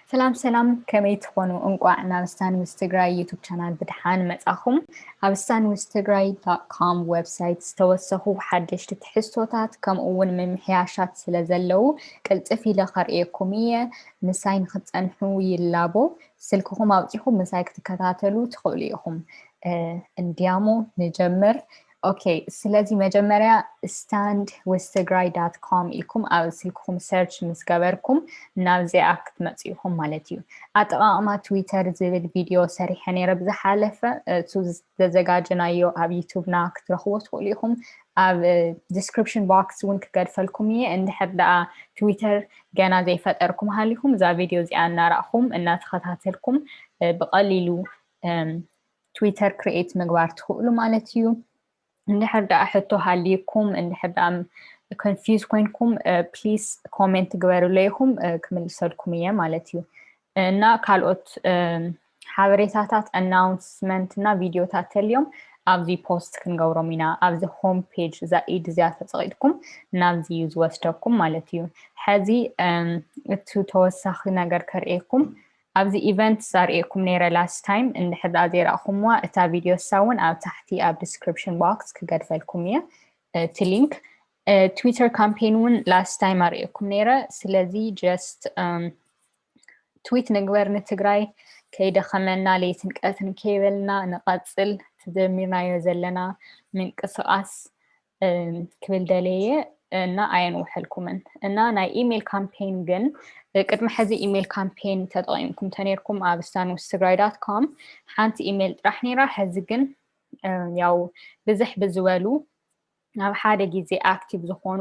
ሰላም ሰላም፣ ከመይ ትኾኑ? እንቋዕ ናብ ስታንዊዝ ትግራይ ዩቱብ ቻናል ብድሓን መጻኹም። ኣብ ስታንዊዝ ትግራይ ዶት ኮም ዌብሳይት ዝተወሰኹ ሓደሽቲ ትሕዝቶታት ከምኡ እውን ምምሕያሻት ስለ ዘለዉ ቅልጥፍ ኢለ ከርእየኩም እየ። ምሳይ ንክትጸንሑ ይላቦ። ስልክኹም ኣውጺኹም ምሳይ ክትከታተሉ ትኽእሉ ኢኹም። እንዲያሞ ንጀምር። ኦኬ፣ ስለዚ መጀመርያ ስታንድ ዊዝ ትግራይ ዳት ኮም ኢልኩም ኣብ ስልክኹም ሰርች ምስ ገበርኩም ናብዚኣ ክትመፁ ኢኹም ማለት እዩ። ኣጠቓቕማ ትዊተር ዝብል ቪድዮ ሰሪሐ ነይረ ብዝሓለፈ፣ እቱ ዘዘጋጀናዮ ኣብ ዩቱብና ክትረኽቦ ትኽእሉ ኢኹም። ኣብ ዲስክሪፕሽን ቦክስ እውን ክገድፈልኩም እየ። እንድሕር ደኣ ትዊተር ገና ዘይፈጠርኩም ሃሊኹም እዛ ቪድዮ እዚኣ እናረእኹም እናተኸታተልኩም ብቐሊሉ ትዊተር ክሪኤት ምግባር ትኽእሉ ማለት እዩ። እንድሕር ደኣ ሕቶ ሃልይኩም፣ እንድሕር ደኣ ኮንፊዝ ኮይንኩም ፕሊስ ኮሜንት ግበሩለይ ኢኹም፣ ክምልሰልኩም እየ ማለት እዩ። እና ካልኦት ሓበሬታታት ኣናውንስመንት እና ቪዲዮታት ተልዮም ኣብዚ ፖስት ክንገብሮም ኢና። ኣብዚ ሆም ፔጅ እዛ ኢድ እዚኣ ተፀቂጥኩም ናብዚ እዩ ዝወስደኩም ማለት እዩ። ሕዚ እቲ ተወሳኺ ነገር ከርእየኩም ኣብዚ ኢቨንት ዛርእየኩም ነይረ ላስት ታይም። እንድሕር ደኣ ዘይረእኹምዋ እታ ቪድዮ እሳ እውን ኣብ ታሕቲ ኣብ ዲስክሪፕሽን ቦክስ ክገድፈልኩም እየ እቲ ሊንክ። ትዊተር ካምፔን እውን ላስት ታይም ኣርእየኩም ነይረ። ስለዚ ጀስት ትዊት ንግበር ንትግራይ ከይደኸመና ለይትን ቀትን ከይበልና ንቐፅል ትጀሚርናዮ ዘለና ምንቅስቃስ ክብል ደለየ እና ኣየንውሐልኩምን። እና ናይ ኢሜይል ካምፔን ግን ቅድሚ ሕዚ ኢሜይል ካምፔን ተጠቂምኩም ተነይርኩም ኣብ ስታንዊዝ ትግራይ ዳት ኮም ሓንቲ ኢሜይል ጥራሕ ነይራ። ሕዚ ግን ያው ብዝሕ ብዝበሉ ኣብ ሓደ ግዜ ኣክቲቭ ዝኾኑ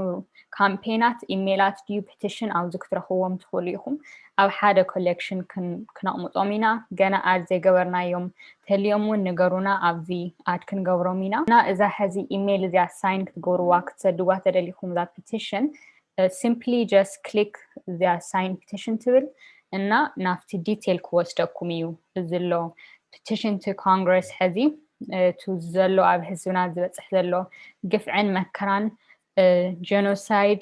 ካምፔናት ኢሜይላት ድዩ ፕቲሽን ኣብዚ ክትረኽብዎም ትኽእሉ ኢኹም። ኣብ ሓደ ኮሌክሽን ክነቕምጦም ኢና። ገና ኣድ ዘይገበርናዮም ተልዮም እውን ንገሩና፣ ኣብዚ ኣድ ክንገብሮም ኢና። እና እዛ ሕዚ ኢሜይል እዚኣ ሳይን ክትገብርዋ ክትሰድዋ ተደሊኹም እዛ ፕቲሽን ሲምፕሊ ጀስት ክሊክ እዚኣ ሳይን ፕቲሽን ትብል እና ናብቲ ዲቴል ክወስደኩም እዩ። እዚ ኣሎ ፕቲሽን ቱ ኮንግረስ ሕዚ እቲ ዘሎ ኣብ ህዝብና ዝበፅሕ ዘሎ ግፍዕን መከራን ጀኖሳይድ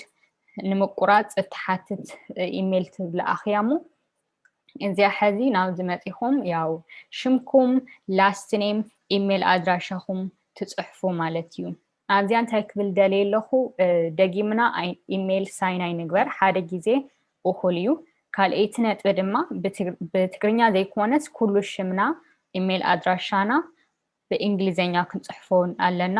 ንምቁራፅ እትሓትት ኢሜይል ትልኣኽ እያ እሞ እዚኣ ሕዚ ናብዚ መፂኹም ያው ሽምኩም ላስት ኔም ኢሜይል ኣድራሻኹም ትፅሕፉ ማለት እዩ። ኣብዚኣ እንታይ ክብል ደልየ ኣለኹ ደግምና ኢሜይል ሳይን ኣይንግበር ሓደ ግዜ እኹል እዩ። ካልኣይቲ ነጥቢ ድማ ብትግርኛ ዘይኮነስ ኩሉ ሽምና ኢሜይል ኣድራሻና ብእንግሊዝኛ ክንፅሕፎ ኣለና።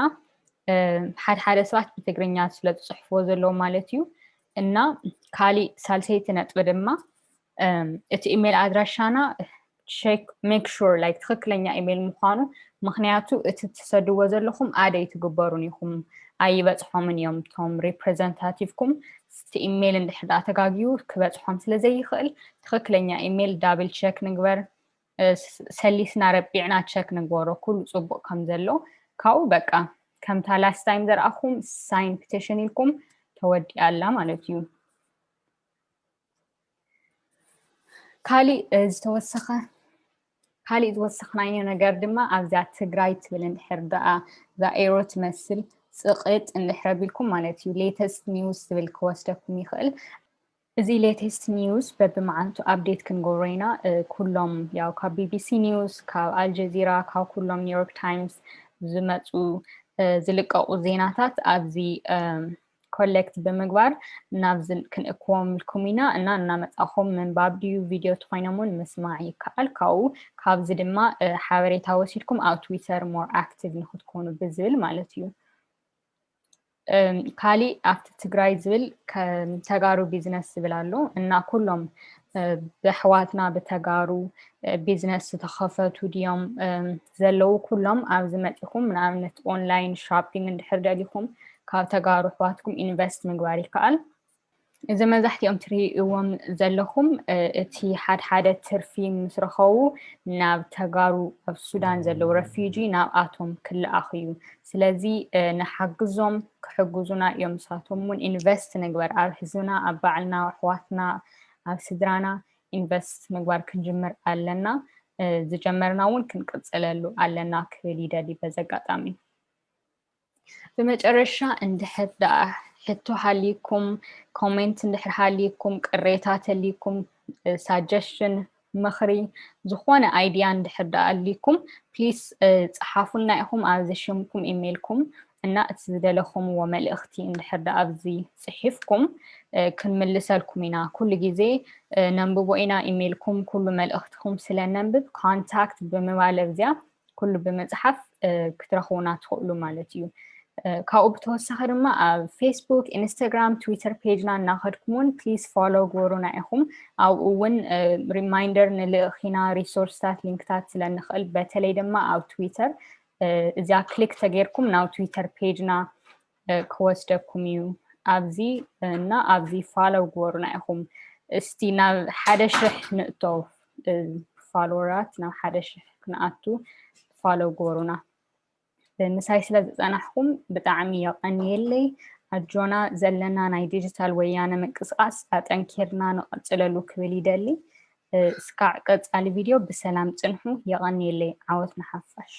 ሓደ ሓደ ሰባት ብትግርኛ ስለ ዝፅሕፍዎ ዘለዉ ማለት እዩ። እና ካሊእ ሳልሰይቲ ነጥቢ ድማ እቲ ኢሜይል ኣድራሻና ቸክ ሜክ ሹር ላይክ ትኽክለኛ ኢሜይል ምዃኑ፣ ምኽንያቱ እቲ ትሰድዎ ዘለኹም ኣደ ኣይትግበሩን ኢኹም፣ ኣይበፅሖምን እዮም እቶም ሪፕሬዘንታቲቭኩም። እቲ ኢሜይል እንድሕር ደኣ ተጋግዩ ክበፅሖም ስለ ዘይኽእል ትኽክለኛ ኢሜይል ዳብል ቸክ ንግበር። ሰሊስና ረቢዕና ቸክ ንግበሮ ኩሉ ፅቡቅ ከም ዘሎ ካብኡ በቃ ከምታ ላስት ታይም ዘርኣኹም ሳይን ፒቲሽን ኢልኩም ተወዲኣ ኣላ ማለት እዩ። ካሊእ ዝተወሰኸ ካሊእ ዝወሰኽናዮ ነገር ድማ ኣብዚኣ ትግራይ ትብል እንድሕር ደኣ እዛ ኤሮ ትመስል ፅቕጥ እንድሕር ኣቢልኩም ማለት እዩ ሌተስት ኒውስ ዝብል ክወስደኩም ይኽእል። እዚ ሌተስት ኒውስ በብመዓልቱ ኣፕዴት ክንገብሮ ኢና። ኩሎም ያው ካብ ቢቢሲ ኒውስ፣ ካብ ኣልጀዚራ፣ ካብ ኩሎም ኒውዮርክ ታይምስ ዝመፁ ዝልቀቁ ዜናታት ኣብዚ ኮሌክት ብምግባር ናብዚ ክንእክቦምልኩም ኢና እና እናመፃኹም ምንባብ ድዩ ቪድዮ ተኾይኖም እውን ምስማዕ ይከኣል። ካብኡ ካብዚ ድማ ሓበሬታ ወሲድኩም ኣብ ትዊተር ሞር ኣክቲቭ ንክትኮኑ ብዝብል ማለት እዩ። ካሊእ ኣብቲ ትግራይ ዝብል ከም ተጋሩ ቢዝነስ ዝብል ኣሎ እና ኩሎም ብኣሕዋትና ብተጋሩ ቢዝነስ ዝተኸፈቱ ድዮም ዘለዉ ኩሎም ኣብዚ መፂኹም ንኣብነት ኦንላይን ሾፒንግ እንድሕር ደሊኹም ካብ ተጋሩ ኣሕዋትኩም ኢንቨስት ምግባር ይከኣል። እዚ መብዛሕትኦም ትርእይዎም ዘለኹም እቲ ሓድሓደ ትርፊ ምስ ረኸቡ ናብ ተጋሩ ኣብ ሱዳን ዘለዉ ረፊጂ ናብኣቶም ክለኣኽ እዩ። ስለዚ ንሓግዞም ክሕግዙና እዮም። ንሳቶም እውን ኢንቨስት ንግበር ኣብ ህዝብና፣ ኣብ ባዕልና፣ ኣሕዋትና፣ ኣብ ስድራና ኢንቨስት ምግባር ክንጅምር ኣለና። ዝጀመርና እውን ክንቅፅለሉ ኣለና ክብል ይደሊ በዚ ኣጋጣሚ። ብመጨረሻ እንድሕር ደኣ ሕቶ ሃልይኩም ኮሜንት እንድሕር ሃልይኩም ቅሬታ ተልይኩም suggestion፣ ምኽሪ፣ ዝኾነ idea እንድሕር ደኣ ኣልኩም please ጸሓፉና ኢኹም ኣብዚ ሽምኩም ኢሜይልኩም እና እቲ ዝደለኹምዎ መልእኽቲ እንድሕር ደኣ ኣብዚ ጽሒፍኩም ክንምልሰልኩም ኢና። ኩሉ ግዜ ነንብቦ ኢና ኢሜይልኩም፣ ኩሉ መልእኽትኹም ስለ ነንብብ contact ብምባል ኣብዚኣ ኩሉ ብምጽሓፍ ክትረኽቡና ትኽእሉ ማለት እዩ። ካብኡ ብተወሳኺ ድማ ኣብ Facebook፣ Instagram፣ Twitter page ና እናኸድኩም እውን please follow ግበሩና ኢኹም። ኣብኡ እውን reminder ንልእኽ ኢና፣ resource ታት፣ link ታት ስለ ንኽእል በተለይ ድማ ኣብ Twitter እዚኣ click ተጌርኩም ናብ Twitter page ና ክወስደኩም እዩ። ኣብዚ እና ኣብዚ follow ግበሩና ኢኹም። እስቲ ናብ ሓደ ሽሕ ንእቶ፣ follower ት ናብ ሓደ ሽሕ ክንኣቱ follow ግበሩና። ምሳይ ስለ ዝጸናሕኩም ብጣዕሚ የቐንየለይ። ኣጆና ዘለና ናይ ዲጂታል ወያነ ምንቅስቃስ ኣጠንኪርና ንቐጽለሉ ክብል ይደሊ። እስካዕ ቀጻሊ ቪድዮ ብሰላም ጽንሑ። የቐንየለይ። ዓወት ንሓፋሽ።